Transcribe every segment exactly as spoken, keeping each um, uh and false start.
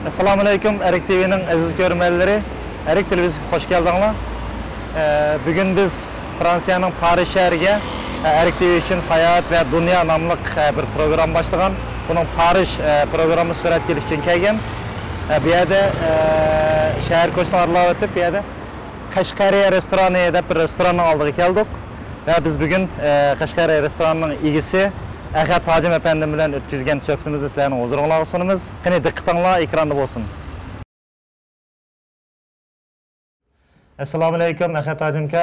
ئەسسالامۇئەلەيكۇم، ئەرك تىۋىنىڭ ئەزىز كۆرۈرمەنلىرى. ئەرك تېلېۋىزىيىسىگە خوش كەلدىڭلار. ئە، بۈگۈن بىز فرانسىيەنىڭ پارىژ شەھىرىگە، ئە، ئەرك تىۋى ئۈچۈن ساياھەت ۋە دۇنيا ناملىق، ئە، بىر پروگرامما باشلىغان. بۇنىڭ پارىژ، ئە، پروگراممىسى سۈرەتكە ئېلىش ئۈچۈن كەلگەن. ئە، بۇ يەردە، ئە، شەھەر كوچىسىنى ئارىلاۋېتىپ، بۇ يەردە قەشقەرىيە رېستورانى دەپ بىر رېستوراننىڭ ئالدىغا كەلدۇق. ۋە بىز بۈگۈن، ئە، قەشقەرىيە رېستورانىنىڭ ئىگىسى ئەخەت ھاجىم ئەپەندىم بىلەن ئۆتكۈزگەن سۆھبىتىمىزنى سىلەرنىڭ ھۇزۇرۇڭلارغا سۇنىمىز. قېنى، دىققىتىڭلار ئېكراندا بولسۇن. ئەسسالامۇئەلەيكۇم، ئەخەت ھاجىمكا.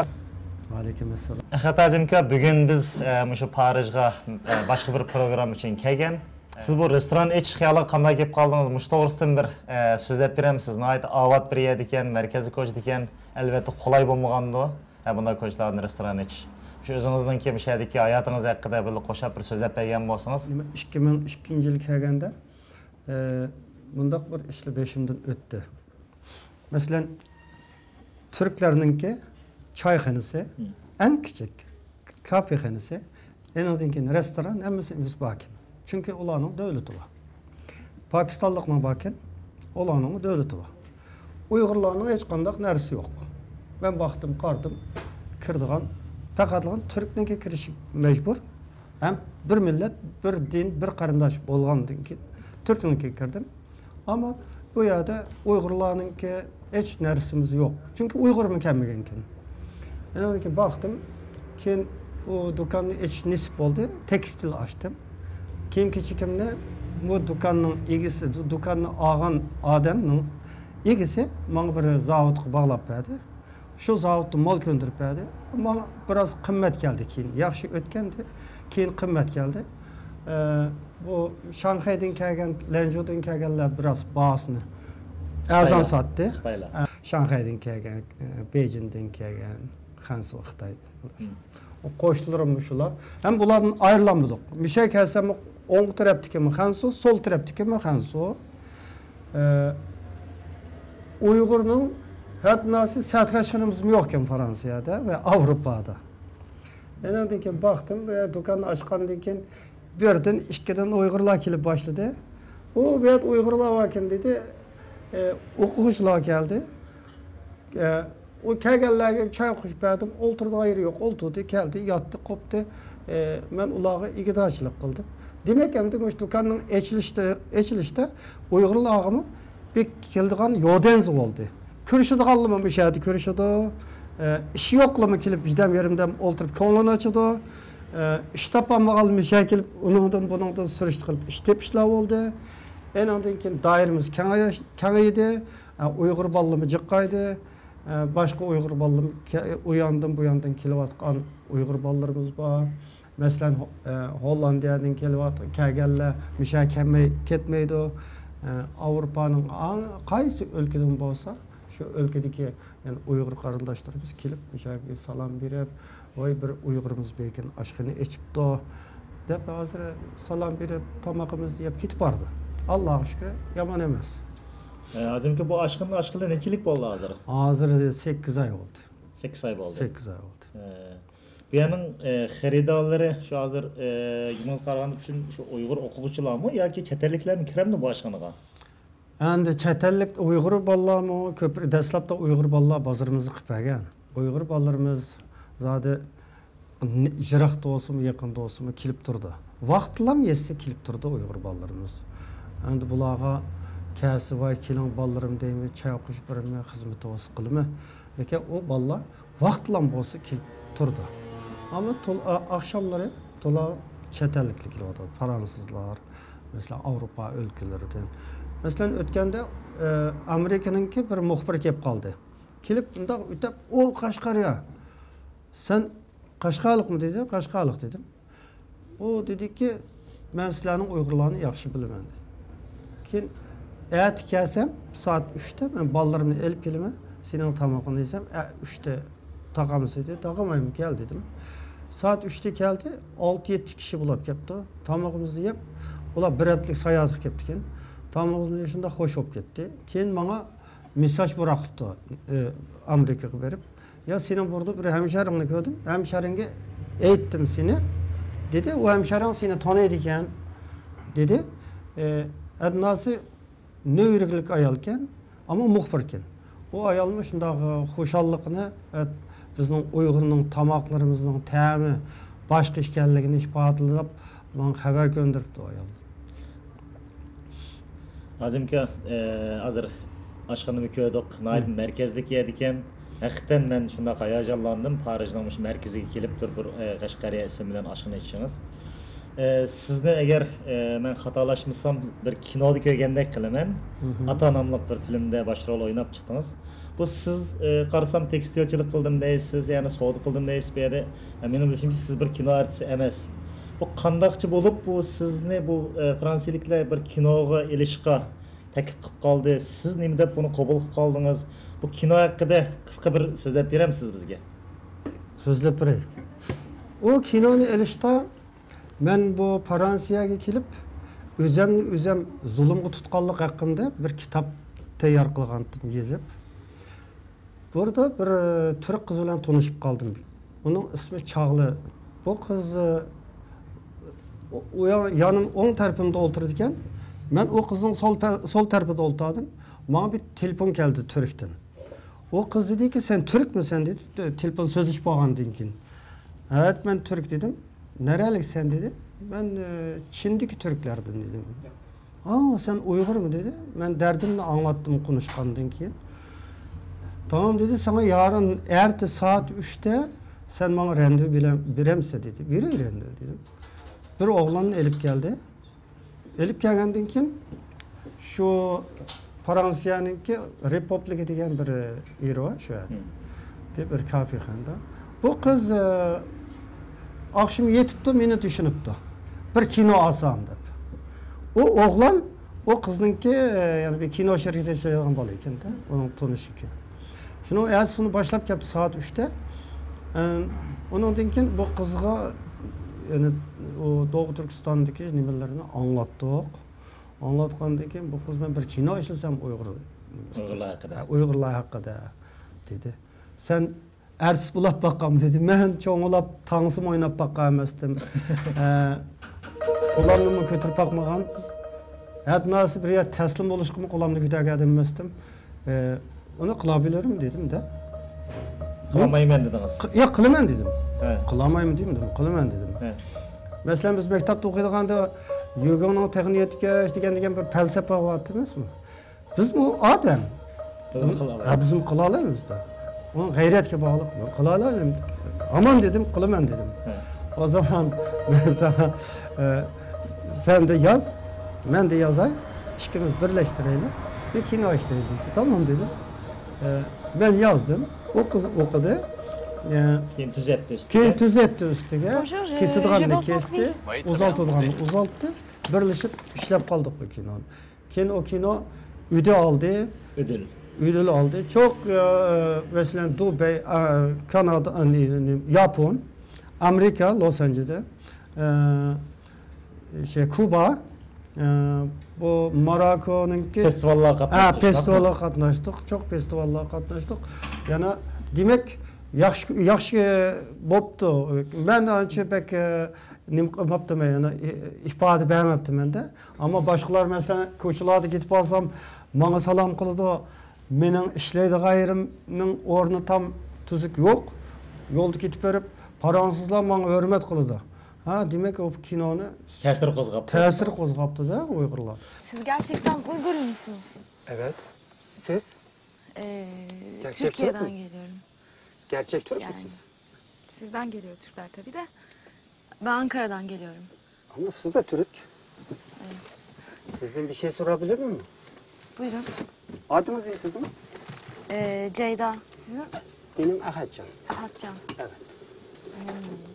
ۋەئەلەيكۇم ئەسسالام. ئەخەت ھاجىمكا، بۈگۈن بىز، ئە، مۇشۇ پارىژغا، ئە، باشقا بىر پروگرامما ئۈچۈن كەلگەن. سىز بۇ رېستوران ئېچىش خىيالىغا قانداق كېلىپ قالدىڭىز؟ مۇشۇ توغرىسىدىن بىر، ئە، سۆزلەپ بېرەمسىز؟ ناھايىتى ئاۋات بىر يەردىكەن، مەركەزىي كوچىدىكەن. ئەلۋەتتە، قولاي بولمىغاندۇ، ھە، بۇنداق كوچىلاردا رېستوران ئېچىش؟ شۇ ئۆزىڭىزنىڭكى مۇشۇ يەردىكى ھاياتىڭىز ھەققىدە بىللە قوشاپ بىر سۆزلەپ بەرگەن بولسىڭىز. نېمە، ئىككى مىڭ ئىككىنچى يىل كەلگەندە، ئە، بۇنداق بىر ئىشلار بېشىمدىن ئۆتتى. مەسىلەن، تۈركلەرنىڭكى چايخانىسى، ئەڭ كىچىك كافېخانىسى، ئېنىڭدىن كېيىن رېستوران، ھەممىسى ئۆزى باركەن. چۈنكى ئۇلارنىڭ دۆلىتى بار. پاكىستانلىقنىڭ باركەن، ئۇلارنىڭمۇ دۆلىتى بار. ئۇيغۇرلارنىڭ ھېچقانداق نەرسىسى يوق. مەن باقتىم، قارىدىم، كىرىدىغان پەقەتلا تۈركنىڭكى كىرىشى مەجبۇر. ھەم بىر مىللەت، بىر دىن، بىر قېرىنداش بولغاندىن كېيىن تۈركنىڭكىگە كىردىم. ئەمما بۇ يەردە ئۇيغۇرلارنىڭكى ھېچ نەرسىمىز يوق. چۈنكى ئۇيغۇرمۇ كەلمىگەنكەن. ئاندىن كېيىن باقتىم. كېيىن بۇ دۇكاننى ئېچىش نېسىپ بولدى. تېكستىل ئاچتىم. كىيىم-كېچىكىمنى بۇ دۇكاننىڭ ئىگىسى، دۇكاننى ئالغان ئادەمنىڭ ئىگىسى ماڭا بىر زاۋۇتقا باغلاپ بەردى. شۇ زاۋۇتتا مال كۆندۈرۈپ بەردى. ماڭا بىراز قىممەت كەلدى كېيىن. ياخشى ئۆتكەندى، كېيىن قىممەت كەلدى. ئە، بۇ شاڭخەيدىن كەلگەن، لەنجۇدىن كەلگەنلەر بىراز باھاسىنى ئەرزان ساتتى. خىتايلار. ئە، شاڭخەيدىن كەلگەن، ئە، بېيجىڭدىن كەلگەن، خەنسۇ، خىتاي. ئۇ قوشنىلىرىم شۇلار. ھەم بۇلاردىن ئايرىلالمىدۇق. مۇشۇ يەرگە كەلسەممۇ ئوڭ تەرەپتىكىمۇ خەنسۇ، سول تەرەپتىكىمۇ خەنسۇ. ئە، ئۇيغۇرنىڭ ھەتناسى سەترەشخانىمىزمۇ يوقكەن فرانسىيەدە ۋە ئاۋروپادا. ئاندىن كېيىن باقتىم، بۇ يەر دۇكان ئاچقاندىن كېيىن بىردىن، ئىككىدىن ئۇيغۇرلار كېلىپ باشلىدى. ئۇ، بۇ يەردە ئۇيغۇرلار باركەن دېدى. ئە، ئوقۇغۇچىلار كەلدى. ئە، ئۇ كەلگەنلەرگە چاي قۇيۇپ بەردىم. ئولتۇرىدىغان يېرى يوق. ئولتۇردى، كەلدى، ياتتى، قوپتى. ئە، مەن ئۇلارغا ئىگىدارچىلىق قىلدىم. دېمەك، ئەمدى مۇشۇ دۇكاننىڭ ئېچىلىشتا، ئېچىلىشتا ئۇيغۇرلارغىمۇ بەك كېلىدىغان يودەنزا بولدى. كۆرۈشىدىغانلىرىمۇ مۇشۇ يەردە كۆرۈشىدۇ. ئە، ئىشى يوقلىرىمۇ كېلىپ بىردەم يېرىمدەم ئولتۇرۇپ كۆڭلىنى ئاچىدۇ. ئە، ئىش تاپالمىغانلار مۇشۇ يەرگە كېلىپ ئۇنىڭدىن بۇنىڭدىن سۈرۈشتە قىلىپ ئىش تېپىشلار بولدى. ئېنىڭدىن كېيىن دائىرىمىز كېڭەيش-، كېڭەيدى. ئە، ئۇيغۇر بالىلىرىمۇ جىققايدى. ئە، باشقا ئۇيغۇر بالىلىرىمۇ كە-، ئۇ ياندىن، بۇ ياندىن كېلىۋاتقان ئۇيغۇر بالىلىرىمىز بار. مەسىلەن، ھو-، ئە، ھوللاندىيەدىن كېلىۋاتقان، كەلگەنلەر مۇشۇ يەرگە كەلمەي كەتمەيدۇ. ئە، ئاۋروپانىڭ ئاڭ-، قايسى ئۆلكىدىن بولسا، شۇ ئۆلكىدىكى، يەنى ئۇيغۇر قېرىنداشلىرىمىز كېلىپ، مۇشۇ يەرگە سالام بېرىپ، ۋاي، بىر ئۇيغۇرىمىز باركەن، ئاشخانا ئېچىپتۇ، دەپ ھازىر سالام بېرىپ، تامىقىمىزنى يەپ كېتىپ بارىدۇ. ئاللاغا شۈكرى، يامان ئەمەس. ئە، ھاجىمكا، بۇ ئاشخانا ئاچقىلى نەچچە يىللىك بولدى ھازىر؟ ھازىر سەككىز ئاي بولدى. سەككىز ئاي بولدى. سەككىز ئاي بولدى. ئە، بۇ يەرنىڭ، ئە، خېرىدارلىرى شۇ ھازىر، ئە، گېپىڭىزگە قارىغاندا پۈتۈن شۇ ئۇيغۇر ئوقۇغۇچىلارمۇ ياكى چەت ئەللىكلەرمۇ كىرەمدۇ بۇ ئاشخانىغا؟ ئەمدى چەت ئەللىك ئۇيغۇر بالىلارمۇ كۆپ، دەسلەپتە ئۇيغۇر بالىلار بازىرىمىزنى قىلىپ بەرگەن. ئۇيغۇر بالىلىرىمىز زادى ن-، يىراقتا بولسىمۇ، يېقىندا بولسىمۇ كېلىپ تۇرىدۇ. ۋاقىتلام يەتسە كېلىپ تۇرىدۇ ئۇيغۇر بالىلىرىمىز. ئەمدى بۇلارغا كەلسە، ۋاي، كېلىڭ بالىلىرىم دەيمەن، چاي قۇيۇپ بېرىمەن، خىزمىتى بولسا قىلىمەن. لېكىن ئۇ بالىلار ۋاقىتلام بولسا كېلىپ تۇرىدۇ. ئەمما تول-، ئا-، ئاخشاملىرى تولا چەت ئەللىكلەر كېلىۋاتىدۇ. فرانسۇزلار، مەسىلەن، ئاۋروپا ئۆلكىلىرىدىن. مەسىلەن، ئۆتكەندە، ئە، ئامېرىكىنىڭكى بىر مۇخبىرى كېلىپ قالدى. كېلىپ، مۇنداق ئۆتۈپ، «ئۇ، قەشقەرىيە! سەن قەشقەرلىقمۇ؟» دېدى. «قەشقەرلىق» دېدىم. ئۇ دېدىكى، «مەن سىلەرنىڭ ئۇيغۇرلارنى ياخشى بىلىمەن» دېدى. كېيىن، «ئەتە كەلسەم، سائەت ئۈچتە مەن بالىلىرىمنى ئېلىپ كېلىمەن، سېنىڭ تامىقىڭنى يېسەم، ئە، ئۈچتە تاقامسىز» دېدى. «تاقىمايمەن، كەل» دېدىم. سائەت ئۈچتە كەلدى، ئالتە يەتتە كىشى بولاپ كەپتۇ. تامىقىمىزنى يەپ، ئۇلار بىر ھەپتىلىك ساياھەتكە كەپتىكەن. تامىقىمىزنى يېسە شۇنداق خوش بولۇپ كەتتى. كېيىن ماڭا مېسساژ بىر قىپتۇ، ئامېرىكىغا بېرىپ. «يا، سېنىڭ بۇردا بىر ھەمشەرىڭنى كۆردۈم، ھەمشەرىڭگە ئېيتتىم سېنى» دېدى. «ئۇ ھەمشەرىڭ سېنى تونۇيدىكەن» دېدى. ئە، ئەدناسى نۆۋرىلىك ئايالكەن، ئەمما مۇخبىركەن. ئۇ ئايالمۇ شۇنداق خۇشاللىقىنى، ئەت-، بىزنىڭ ئۇيغۇرنىڭ تاماقلىرىمىزنىڭ تەمى باشقا ئىكەنلىكىنى ئىپادىلەپ، ماڭا خەۋەر كۆندۈرۈپتۇ ئايال. ئادىم ئاكا، ئە، ھازىر ئاشخانىنى كۆردۇق، ناھايىتى مەركەزدىكى يەر ئىكەن. ھەقىقەتەن مەن شۇنداق ھاياجانلاندىم، پارىژنىڭ مۇشۇ مەركىزىگە كېلىپ تۇرۇپ بىر، ئە، قەشقەرىيە ئىسمى بىلەن ئاشخانا ئېچىشىڭىز. ئە، سىزنى ئەگەر، ئە، مەن خاتالاشمىسام، بىر كىنودا كۆرگەندەك قىلىمەن. ئاتا ناملىق بىر فىلىمدە باش رول ئويناپ چىقتىڭىز. بۇ سىز، ئە، قارىسام، تېكستىلچىلىك قىلدىم دەيسىز، يەنى سودا قىلدىم دەيسىز بۇ يەردە. ئە، مېنىڭ بىلىشىمچە، سىز بىر كىنو ئارتىسى ئەمەس. بۇ قانداقچە بولۇپ، بۇ سىزنى بۇ، ئە، فرانسىيىلىكلەر بىر كىنوغا ئېلىشقا تەكلىپ قىلىپ قالدى؟ سىز نېمە دەپ بۇنى قوبۇل قىلىپ قالدىڭىز؟ بۇ كىنو ھەققىدە قىسقا بىر سۆزلەپ بېرەمسىز بىزگە؟ سۆزلەپ بېرەي. ئۇ كىنونى ئېلىشتا مەن بۇ فرانسىيەگە كېلىپ، ئۆزەمنى ئۆزەم زۇلۇمغا تۇتقانلىق ھەققىمدە بىر كىتاب تەييار قىلغانتىم، يېزىپ. بۇ يەردە بىر، ئى، تۈرك قىز بىلەن تونۇشۇپ قالدىم. ئۇنىڭ ئىسمى چاغلى. بۇ قىز، ئى، ئۇ، ئۇ يا-، يانىم ئوڭ تەرىپىمدە ئولتۇرىدىكەن. مەن ئۇ قىزنىڭ سول پە-، سول تەرىپىدە ئولتۇردۇم. ماڭا بىر تېلېفون كەلدى تۈركتىن. ئۇ قىز دېدىكى، «سەن تۈركمۇسەن؟» دېدى، تېلېفون سۆزلىشىپ بولغاندىن كېيىن. «ھەۋەت، مەن تۈرك» دېدىم. «نەرەلىكسەن؟» دېدى. «مەن، ئى، چىندىكى تۈركلەردىن» دېدىم. «ئا، سەن ئۇيغۇرمۇ؟» دېدى. مەن دەردىمنى ئاڭلاتتىم قونۇشقاندىن كېيىن. «تامام» دېدى، «ساڭا يارىن ئەتە سائەت ئۈچتە سەن ماڭا رەندىۋۇ بىلەن بېرەمسەن؟» دېدى. «بېرەي رەندىۋۇ» دېدىم. بىر ئوغلاننى ئېلىپ كەلدى. ئېلىپ كەلگەندىن كېيىن شۇ فرانسىيەنىڭكى رېپۇبلىكا دېگەن بىر يېرى بار شۇ يەردە. دەپ بىر كافېخانىدا. بۇ قىز، ئە، ئاخشىمى يېتىپتۇ، مېنى چۈشىنىپتۇ. بىر كىنو ئالسام دەپ. ئۇ ئوغلان، ئۇ قىزنىڭكى، ئە، يەنى بىر كىنو شىركىتىدە ئىشلەيدىغان بالا ئىكەن-دە، ئۇنىڭ تونۇشى ئىكەن. شۇنىڭ ئەتىسى ئۇنى باشلاپ كەپتۇ سائەت ئۈچتە. ئە، ئۇنىڭدىن كېيىن بۇ قىزغا، يەنى ئۇ دوغۇ تۈركىستاندىكى نېمىلىرىنى ئاڭلاتتۇق. ئاڭلاتقاندىن كېيىن بۇ قىز، «مەن بىر كىنو ئىشلىسەم ئۇيغۇر، ئۇيغۇرلار ھەققىدە، ئە، ئۇيغۇرلار ھەققىدە» دېدى. «سەن ئارتىس بولاپ باققانمۇ؟» دېدى. مەن چوڭلاپ تانسىمۇ ئويناپ باققان ئەمەستىم. ئە، قولامنىمۇ كۆتۈرۈپ باقمىغان. ھەتتا بىر يەر تەسلىم بولۇشقىمۇ قولامنى كۆتۈرگەن ئادەم ئەمەستىم. ئە، ئۇنى قىلابىلىرىم دېدىم-دە. قىلالمايمەن دېدىڭىز؟ ق-، ياق، قىلىمەن دېدىم. ھە. قىلالمايمەن دېمىدىم، قىلىمەن دېدىم. ھە. مەسىلەن، بىز مەكتەپتە ئوقۇيدىغاندا، يۈگېڭنىڭ تېخنىك يېتىشكەن دېگەن، دېگەن بىر پەلسەپە بار ئەمەسمۇ؟ بىزمۇ ئادەم. بىزمۇ قىلالايمىز. ھە، بىزمۇ قىلالايمىز-دا. ئۇنىڭ غەيرەتكە باغلىق. مەن قىلالايمەن. ئامان دېدىم، قىلىمەن دېدىم. ھە. ئۇ زامان مەن ساڭا، ئە، سەن دە ياز، مەن دە يازاي. ئىككىمىز بىرلەشتۈرەيلى. بىر كىنو ئىشلەيلى دېدى. تامام دېدىم. ئە، مەن يازدىم. ئۇ قىز ئوقۇدى. ئە، كېيىن تۈزەتتى ئۈستىگە. كېيىن تۈزەتتى ئۈستىگە. Bonjour, je, كېسىدىغاننى je pense en كېستى. Oui, très bien. ئۇزالتىدىغاننى ئۇزالتتى. بىرلىشىپ ئىشلەپ قالدۇق بۇ كىنونى. كېيىن ئۇ كىنو ئۆدۈل ئالدى. ئۆدۈل. ئۆدۈل ئالدى. چوق، ئە، مەسىلەن، دۇبەي، ئە، كانادا، ئە، نى-، نى-، ياپون، ئامېرىكا، لوس ئانژېلېستا، ئە، شەي، كۇبا، ئە، بۇ ماراكونىڭكى فېستىۋاللارغا ھە، قاتناشتۇق. فېستىۋاللارغا قاتناشتۇق، چوق فېستىۋاللارغا قاتناشتۇق. يەنە، دېمەك، ياخشى، ياخشى بوپتۇ. مەن ئانچە بەك، ئە، نېمە قىلماپتىمەن، يەنە ئى-، ئىپادە بەرمەپتىمەن-دە. ئەمما باشقىلار، مەسىلەن، كوچىلاردا كېتىپ قالسام، ماڭا سالام قىلىدۇ. مېنىڭ ئىشلەيدىغان يېرىمنىڭ ئورنى تام تۈزۈك يوق. يولدا كېتىپ بېرىپ، پاراڭسىزلار ماڭا ھۆرمەت قىلىدۇ. ھە، دېمەك، ئۇ كىنونى تەسىر قوزغاپتۇ. تەسىر قوزغاپتۇ-دە ئۇيغۇرلار. Siz gerçekten Uygur musunuz? Evet. Siz? Ee, Gerçek Türk Türkiye'den mü? Geliyorum. Gerçek Türk mü Yani, siz? Sizden geliyor Türkler tabii de. Ben Ankara'dan geliyorum. Ama siz de Türk. Evet. Sizden bir şey sorabilir miyim? Buyurun. Adınız ne sizin? Ee, Ceyda. Sizin? Benim Ahadcan. Ahadcan. Evet. Hmm.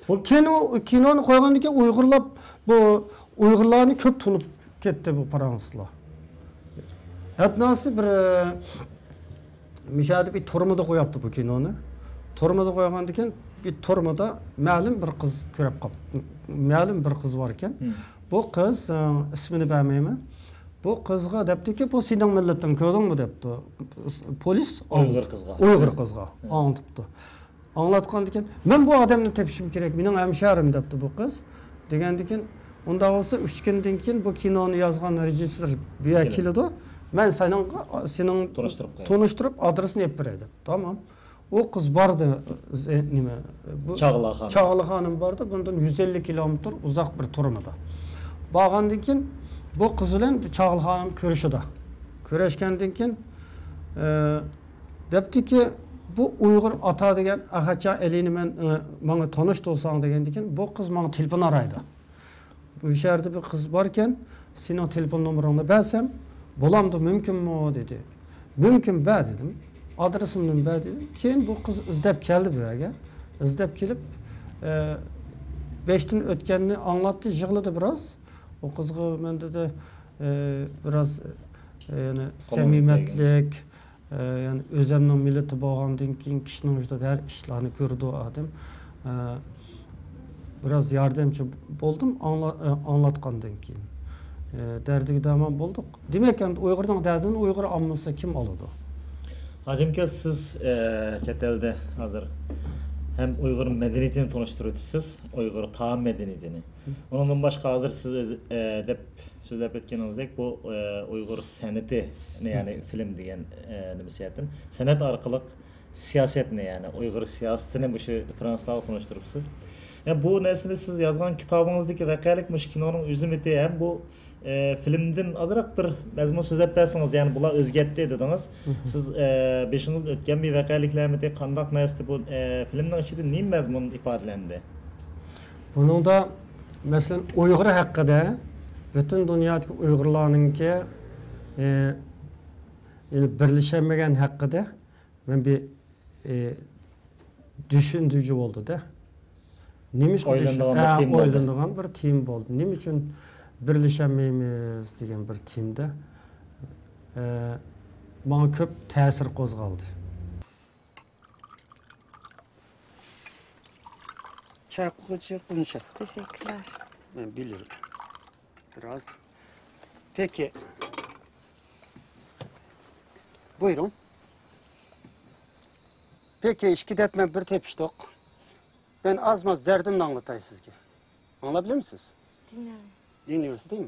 بۇ كىنو، كىنونى قويغاندىن كېيىن ئۇيغۇرلار، بۇ ئۇيغۇرلارنى كۆپ تونۇپ كەتتى بۇ پاراڭسىزلار. ھەتناسى بىر، ئە، مۇشۇ يەردە بىر تۈرمىدە قويۇپتۇ بۇ كىنونى. تۈرمىدە قويغاندىن كېيىن بىر تۈرمىدە مەلۇم بىر قىز كۆرۈپ قاپتۇ. مەلۇم بىر قىز بار ئىكەن. بۇ قىز، ئە، ئىسمىنى بەرمەيمەن. بۇ قىزغا دەپتىكى، «بۇ سېنىڭ مىللىتىڭ، كۆردۈڭمۇ؟» دەپتۇ. پولىس ئۇيغۇر قىزغا. ئۇيغۇر قىزغا ئاڭلىتىپتۇ. ئاڭلاتقاندىن كېيىن، «مەن بۇ ئادەمنى تېپىشىم كېرەك، مېنىڭ ھەمشەھىرىم» دەپتۇ بۇ قىز. دېگەندىن كېيىن، ئۇنداق بولسا، ئۈچ كۈندىن كېيىن بۇ كىنونى يازغان رېژىسسور بۇ يەرگە كېلىدۇ. مەن سېنىڭ، سېنىڭ تونۇشتۇرۇپ قوياي. تونۇشتۇرۇپ، ئادرېسىنى ئېلىپ بېرەي دەپ. تامام. ئۇ قىز باردى، زە-، نېمە، بۇ چاغلا خانىم. چاغلا خانىم باردى، بۇندىن يۈز ئەللىك كىلومېتىر ئۇزاق بىر تۈرمىدە. بارغاندىن كېيىن بۇ قىز بىلەن بۇ چاغلا خانىم كۆرۈشىدۇ. كۆرۈشكەندىن كېيىن، ئە، دەپتىكى، بۇ ئۇيغۇر ئاتا دېگەن ئاخاچا ئەلىنى مەن، ئە، ماڭا تونۇشتۇرساڭ دېگەندىن كېيىن، بۇ قىز ماڭا تېلېفون ئارايدۇ. بۇ شەھەردە بىر قىز باركەن، سېنىڭ تېلېفون نومۇرۇڭنى بەرسەم بولامدۇ، مۇمكىنمۇ دېدى. مۇمكىن، بەر دېدىم. ئادرېسىمنى بەر دېدىم. كېيىن بۇ قىز ئىزدەپ كەلدى بۇ يەرگە. ئىزدەپ كېلىپ، ئە، بەشتىن ئۆتكەننى ئاڭلاتتى، يىغلىدى بىراز. ئۇ قىزغا مەن دېدى، ئە، بىراز، ئە، يەنى سەمىمەتلىك، ئە، يەنى ئۆزەمنىڭ مىللىتى بولغاندىن كېيىن كىشىنىڭ يۈزىدە ھەر ئىشلارنى كۆرىدۇ ئادەم. ئە، بىراز ياردەمچى بولدۇم، ئاڭلا-، ئە، ئاڭلاتقاندىن كېيىن. ئە، دەردىگە دەرمان بولدۇق. دېمەك، ئەمدى ئۇيغۇرنىڭ دەردىنى ئۇيغۇر ئالمىسا كىم ئالىدۇ؟ ھاجىم ئاكا، سىز، ئە، چەت ئەلدە ھازىر ھەم ئۇيغۇر مەدەنىيىتىنى تونۇشتۇرۇۋېتىپسىز، ئۇيغۇر تائام مەدەنىيىتىنى. ئۇنىڭدىن باشقا ھازىر سىز ئۆز-، ئە، دەپ سۆزلەپ ئۆتكىنىڭىزدەك، بۇ، ئە، ئۇيغۇر سەنئىتىنى، يەنى فىلىم دېگەن، ئە، نېمە جەھەتتىن، سەنئەت ئارقىلىق سىياسەتنى، يەنى ئۇيغۇر سىياسىتىنى مۇشۇ فرانسۇلارغا تونۇشتۇرۇپسىز. يا، بۇ نەرسىنى سىز يازغان كىتابىڭىزدىكى ۋەقەلىك مۇشۇ كىنونىڭ ئۆزىمىتى ھەم بۇ، ئە، فىلىمدىن ئازراق بىر مەزمۇن سۆزلەپ بەرسىڭىز، يەنى بۇلار ئۆزگەرتتى دېدىڭىز. سىز، ئە، بېشىڭىزدىن ئۆتكەن بىر ۋەقەلىكلەرمىتى، قانداق نەرسىدە بۇ، ئە، فىلىمنىڭ ئىچىدە نېمە مەزمۇن ئىپادىلەندى؟ بۇنىڭدا، مەسىلەن، ئۇيغۇر ھەققىدە، پۈتۈن دۇنيادىكى ئۇيغۇرلارنىڭكى، ئى، يەنى بىرلىشەلمىگەن ھەققىدە مەن بىر، ئى، چۈشەندۈرگۈچى بولدى-دە. نېمە ئۈچۈن ئويلىنىدىغان بىر تېما بولدى. ئويلىنىدىغان بىر تېما بولدى. نېمە ئۈچۈن بىرلىشەلمەيمىز دېگەن بىر تېمىدا، ئى، ماڭا كۆپ تەسىر قوزغالدى. Çay kokacağı konuşalım. Teşekkürler. Ben bilirim. Biraz. Peki. Buyurun. Peki, ikki depmen bir tepiştik. Ben az maz derdimni anlatayım sizge. Anlayabilir misiniz? Dinliyorum. Dinliyorsun değil mi?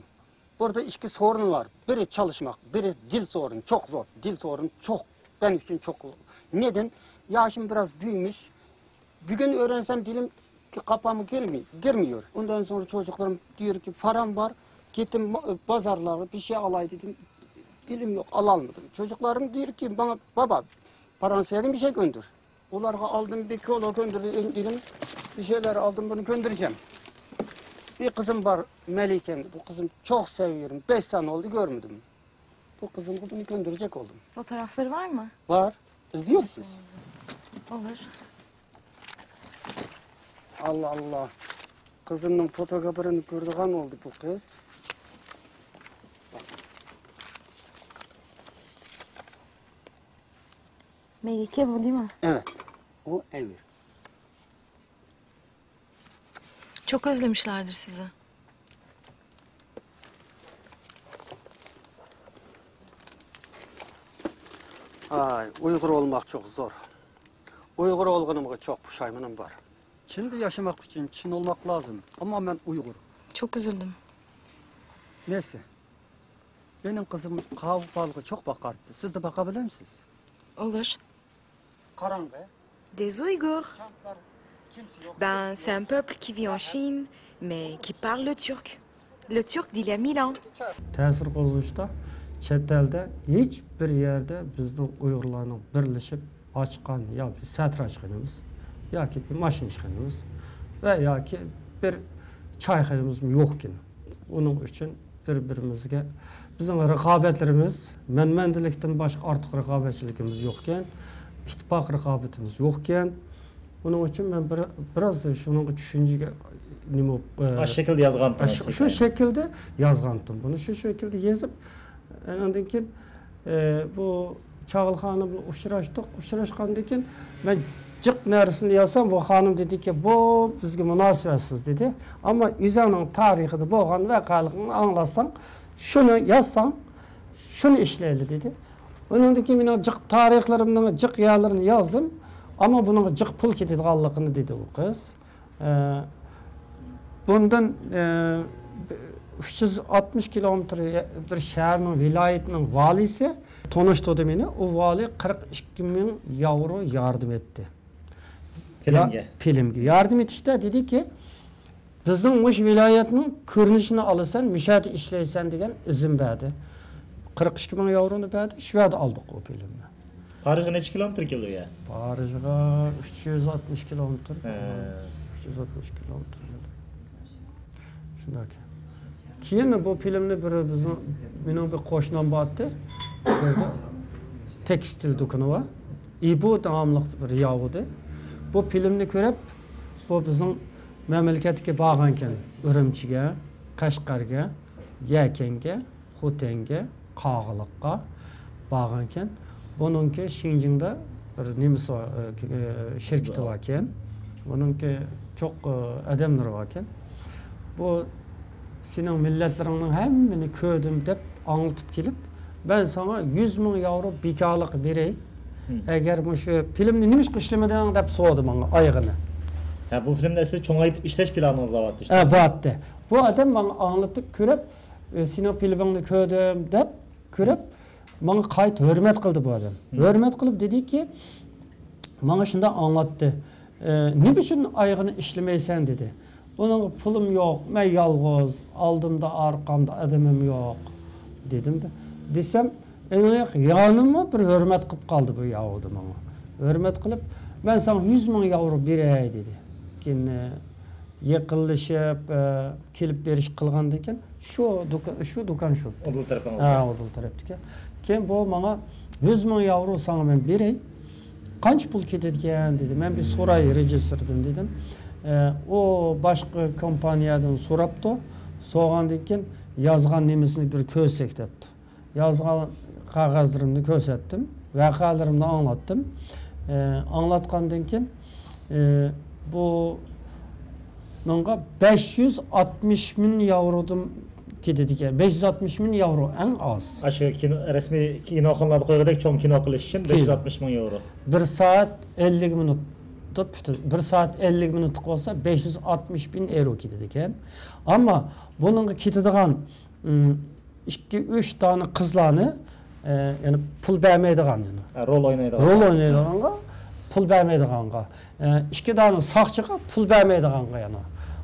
Burada iki sorun var. Biri çalışmak, biri dil sorunu. Çok zor. Dil sorunu çok, benim için çok zor. Neden? Yaşım biraz büyümüş. Bir gün öğrensem dilim kapağıma gelmiyor, girmiyor. Ondan sonra çocuklarım diyor ki, param var. Gittim ma-, pazarlara bir şey alay dedim. Dilim yok, alalmadım. Çocuklarım diyor ki bana, baba, paran sevdiğin bir şey gönder. Onlara aldım, bir kola gönderdim, bir şeyler aldım, bunu göndereceğim. Bir kızım var, Melike, bu kızım çok seviyorum. Beş sene oldu görmedim. Bu kızım bunu gönderecek oldum. Fotoğrafları var mı? Var. İzliyorsunuz. Olur. Allah Allah. Kızımın fotoğrafını gördüğün oldu bu kız. Bak. Melike bu değil mi? Evet. O Emir. Çok özlemişlerdir sizi. Ay, Uygur olmak çok zor. Uygur olgunumga çok puşaymanım var. Çin'de yaşamak için Çin olmak lazım. Ama ben Uygur. Çok üzüldüm. Neyse. Benim kızım kahve balığı çok bakardı. Siz de bakabilir misiniz? Olur. Karanlık. Des Ouïghours. Ben, c'est un peuple qui vit en Chine, mais qui parle le turc. Le turc d'il y a mille ans. تەسىر قوزغىتىشتا چەت ئەلدە ھېچ بىر يەردە بىزنىڭ ئۇيغۇرلارنىڭ بىرلىشىپ ئاچقان يا بىر سەتىر ئاچقىنىمىز ياكى بىر ماشىنا ئىشخانىمىز ۋە ياكى بىر چايخانىمىزمۇ يوقكەن. ئۇنىڭ ئۈچۈن بىر-بىرىمىزگە، بىزنىڭ رىقابەتلىرىمىز، مەنمەندىلىكتىن باشقا ئارتۇق رىقابەتچىلىكىمىز يوقكەن، ئىتتىپاق رىقابىتىمىز يوقكەن. ئۇنىڭ ئۈچۈن مەن بىر، بىراز شۇنىڭغا چۈشەنچىگە نېمە بولۇپ، ئە، ئاشۇ شەكىلدە يازغانتىڭىز شۇ، شۇ شەكىلدە يازغانتىم. بۇنى شۇ شەكىلدە يېزىپ، ئاندىن كېيىن، ئە، بۇ چاغلا خانىم بىلەن ئۇچراشتۇق. ئۇچراشقاندىن كېيىن مەن جىق نەرسىنى يازسام، بۇ خانىم دېدىكى، بۇ بىزگە مۇناسىۋەتسىز دېدى. ئەمما ئۆزۈڭنىڭ تارىخىدا بولغان ۋەقەلىكنى ئاڭلاتساڭ، شۇنى يازساڭ، شۇنى ئىشلەيلى دېدى. ئۇنىڭدىن كېيىن مېنىڭ جىق تارىخلىرىمنىڭ جىق يەرلىرىنى يازدىم. ئەمما بۇنىڭغا جىق پۇل كېتىدىغانلىقىنى دېدى ئۇ قىز. ئە، بۇندىن، ئە، ئۈچ يۈز ئاتمىش كىلومېتىر بىر شەھەرنىڭ، ۋىلايەتنىڭ ۋالىسى تونۇشتۇردى مېنى. ئۇ ۋالى قىرىق ئىككى مىڭ ياۋرو ياردىمى ئېتتى. فىلىمگە. يا-، فىلىمگە. ياردىم ئېتىشتە دېدىكى، بىزنىڭ مۇشۇ ۋىلايەتنىڭ كۆرۈنۈشىنى ئالىسەن، مۇشۇ يەردە ئىشلەيسەن دېگەن ئىزىن بەردى. قىرىق ئىككى مىڭ ياۋرونى بەردى، شۇ يەردە ئالدۇق ئۇ فىلىمنى. پارىژغا نەچچە كىلومېتىر كېلىدۇ يا؟ پارىژغا ئۈچ يۈز ئاتمىش كىلومېتىر. ھە. ئۈچ يۈز ئاتمىش كىلومېتىر. شۇنداق. كېيىن بۇ فىلىمنى بىر بىزنىڭ، مېنىڭ بىر قوشنام بارتتى. بۇ يەردە تېكستىل دۇكىنى بار. ئىبۇ ناملىق بىر ياۋۇدى. بۇ فىلىمنى كۆرۈپ، بۇ بىزنىڭ مەملىكەتكە بارغانكەن. ئۈرۈمچىگە، قەشقەرگە، يەكەنگە، خوتەنگە، قاغىلىققا بارغانكەن. بۇنىڭكى شىنجىڭدا بىر نېمىسى بار، ئە، شىركىتى باركەن. بۇنىڭكى چوق، ئە، ئادەملىرى باركەن. بۇ سېنىڭ مىللەتلىرىڭنىڭ ھەممىنى كۆردۈم دەپ ئاڭلىتىپ كېلىپ، مەن ساڭا يۈز مىڭ ياۋرو بىكارلىق بېرەي. ھىم. ئەگەر مۇشۇ فىلىمنى نېمىشقا ئىشلىمىدىڭ دەپ سورىدى ماڭا ئايىغىنى. ھە، بۇ فىلىمنى ئەسلى چوڭايتىپ ئىشلەش پىلانىڭىز بارتتى ئىشتە. ھە، بارتتى. بۇ ئادەم ماڭا ئاڭلىتىپ كۆرۈپ، ئە، سېنىڭ فىلىمىڭنى كۆردۈم دەپ كۆرۈپ، ماڭا قايتا ھۆرمەت قىلدى بۇ ئادەم. ھىم. ھۆرمەت قىلىپ دېدىكى، ماڭا شۇنداق ئاڭلاتتى. ئە، نېمە ئۈچۈن ئايىغىنى ئىشلىمەيسەن؟ دېدى. بۇنىڭغا پۇلۇم يوق، مەن يالغۇز، ئالدىمدا، ئارقامدا ئادىمىم يوق، دېدىمدە. دېسەم، ئېنىق يانىمۇ بىر ھۆرمەت قىلىپ قالدى بۇ ياۋۇدى ماڭا. ھۆرمەت قىلىپ، مەن ساڭا يۈز مىڭ ياۋرو بېرەي، دېدى. كېيىن، ئە، يېقىنلىشىپ، ئە، كېلىپ بېرىش قىلغاندىن كېيىن، شۇ دۇكان، شۇ دۇكان شۇ. ئۇدۇل تەرىپىڭىزدە؟ ھە، ئۇدۇل تەرەپتىكى. كېيىن بۇ ماڭا، يۈز مىڭ ياۋرو ساڭا مەن بېرەي، قانچە پۇل كېتىدىكەن؟ دېدى. مەن بىر سوراي رېژىسسوردىن، دېدىم. ئە، ئۇ باشقا كومپانىيەدىن سوراپتۇ. سورىغاندىن كېيىن يازغان نېمىسىنى بىر كۆرسەك دەپتۇ. يازغان قەغەزلىرىمنى كۆرسەتتىم، ۋەقەلىرىمنى ئاڭلاتتىم. ئە، ئاڭلاتقاندىن كېيىن، ئە، بۇنىڭغا بەش يۈز ئاتمىش مىڭ ياۋرودىن كېتىدىكەن. بەش يۈز ئاتمىش مىڭ ياۋرو ئەڭ ئاز. ئاشۇ كىنو، رەسمىي كىنوخانىلاردا قويغۇدەك چوڭ كىنو قىلىش ئۈچۈن بەش يۈز ئاتمىش مىڭ ياۋرو. بىر سائەت ئەللىك مىنۇت پۈتۈن. بىر سائەت ئەللىك مىنۇتلۇق بولسا، بەش يۈز ئاتمىش مىڭ ياۋرو كېتىدىكەن. ئەمما بۇنىڭغا كېتىدىغان، ئىم، ئىككى، ئۈچ دانە قىزلارنى، ئە، يەنى پۇل بەرمەيدىغان، يەنى. ھە، رول ئوينايدىغان. رول ئوينايدىغانغا، پۇل بەرمەيدىغانغا. ئە، ئىككى دانە ساقچىغا پۇل بەرمەيدىغانغا يەنە.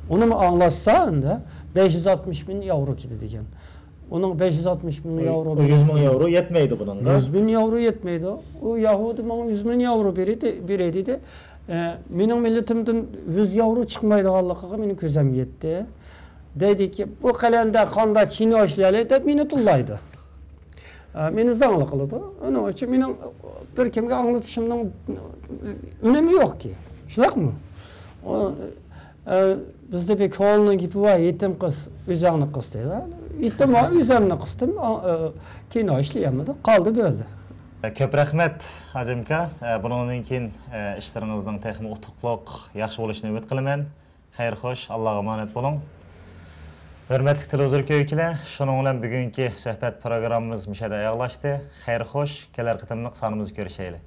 ئۇنىمۇ ئاڭلاتسا، ئەمدى بەش يۈز ئاتمىش مىڭ ياۋرو كېتىدىكەن. ئۇنىڭ بەش يۈز ئاتمىش مىڭ ياۋرو. ئۇ يۈز مىڭ ياۋرو يەتمەيدۇ بۇنىڭغا. يۈز مىڭ ياۋرو يەتمەيدۇ. ئۇ ياھۇدىي ماڭا يۈز مىڭ ياۋرو بېرەي دېدى. ئە، مېنىڭ مىللىتىمدىن يۈز ياۋرو چىقمايدىغانلىقىغا مېنىڭ كۆزۈم يەتتى. دەيدىكى، بۇ قەلەندەر قانداق كىنو ئىشلىيەلەيدۇ دەپ مېنى تىللايدۇ. ئە، مېنى زاڭلىق قىلىدۇ. ئۇنىڭ ئۈچۈن مېنىڭ بىر كىمگە ئاڭلىتىشىمنىڭ ئۈنۈمى يوقكى. شۇنداقمۇ؟ ئۇ، ئە، بىزدە بىر كۆڭۈلنىڭ گېپى بار، يېتىم قىز ئۆزەڭنى قىس دەيدۇ. يېتىم بار، ئۆزەمنى قىستىم. ئا، ئە، كىنو ئىشلىيەلمىدۇق، قالدى بۆلە. كۆپ رەھمەت، ھاجىمكا. ئە، بۇنىڭدىن كېيىن، ئە، ئىشلىرىڭىزنىڭ تېخىمۇ ئۇتۇقلۇق، ياخشى بولۇشىنى ئۈمىد قىلىمەن. خەير خوش، ئاللاغا ئامانەت بولۇڭ. ھۆرمەتلىك تېلېۋىزور كۆرگۈچىلەر، شۇنىڭ بىلەن بۈگۈنكى سۆھبەت پروگراممىمىز مۇشۇ يەردە ئاياغلاشتى. خەير خوش، كېلەر قېتىملىق سانىمىزدا كۆرۈشەيلى.